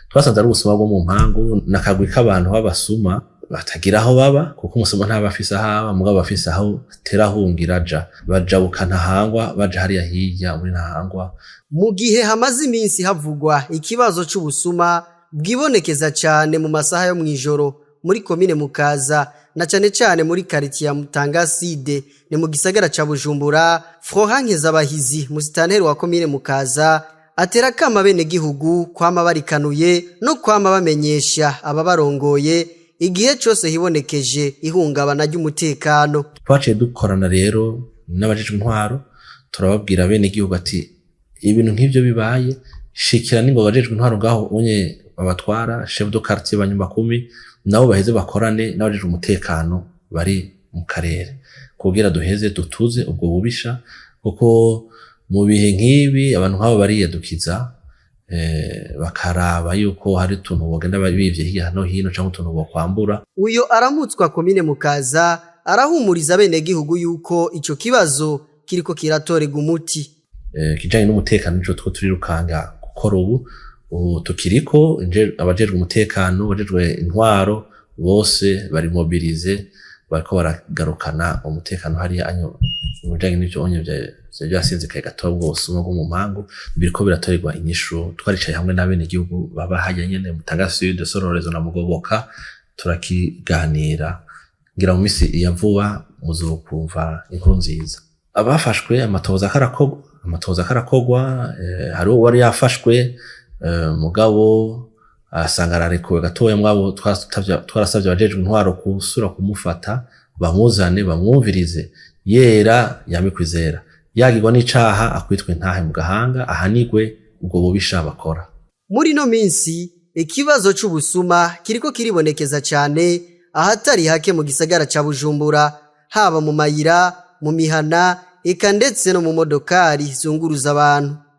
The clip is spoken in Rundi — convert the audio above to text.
Twasanze ari ubusuma bwo mu mpangu n'akagwi k'abantu b'abasuma batagira aho baba, kuko umusuma ntaba afise aho aba, mugabo afise aho tera ahungira aja. Bajabuka Ntahangwa, baja hariya hirya muri Ntahangwa. Mu gihe hamaze iminsi havugwa ikibazo c'ubusuma bwibonekeza cane mu masaha yo mw'ijoro muri komine Mukaza, na cane cane muri karitiye ya Mutanga Sud, ni mu gisagara ca Bujumbura, Florent Nkezabahizi, musitanteri wa komine Mukaza, atera akama abenegihugu kwama barikanuye no kwama bamenyesha ababarongoye igihe cose hibonekeje ihungabana ry'umutekano. Twaciye dukorana rero n'abajejwe intwaro, turababwira bene igihugu ati: "Ibintu nk'ivyo bibaye, shikira ningo abajejwe intwaro ngaho unye babatwara, chef de quartier, ba kumi, nabo baheze bakorane n'abajejwe umutekano bari mu karere, kugira duheze dutuze ubwo bubisha", kuko mu bihe nk'ibi abantu nk'abo bariyadukiza, bakaraba yuko hari utuntu bogenda bivye hirya no hino canke utuntu bokwambura. Uyo aramutswa komine Mukaza arahumuriza abenegihugu yuko ico kibazo kiriko kiratorerwa umuti. Kijanye n'umutekano nico two turirukanga gukora ubu tukiriko. Abajejwe umutekano, abajejwe intwaro bose bari mobilisés, bariko baragarukana umutekano hariya anyo. Mu bijanye n'ivyo onye vyasinzikaye gato, ubusuma bwo mu mpangu biriko biratorerwa inyishu. Twaricaye hamwe n'abenegihugu baba harya nyene Mutanga Sud, Sororezo na Mugoboka, turakiganira. Ngira mu misi ya vuba muzokumva inkuru nziza. Abafashwe, amatohoza karakorwa, amatohoza karakorwa. Hariho uwari yafashwe, mugabo asanga ararekuwe gatoya, mugabo twarasavye abajejwe intwaro kusura kumufata, bamuzane, bamwumvirize. Yera yambikwe izera, yagirwa n'icaha akwitwe intahe mu gahanga, ahanigwe ubwo bubisha bakora. Muri ino minsi ikibazo c'ubusuma kiriko kiribonekeza cane ahatari hake mu gisagara ca Bujumbura, haba mu mayira, mu mihana, eka ndetse no mu modokari zunguruza abantu.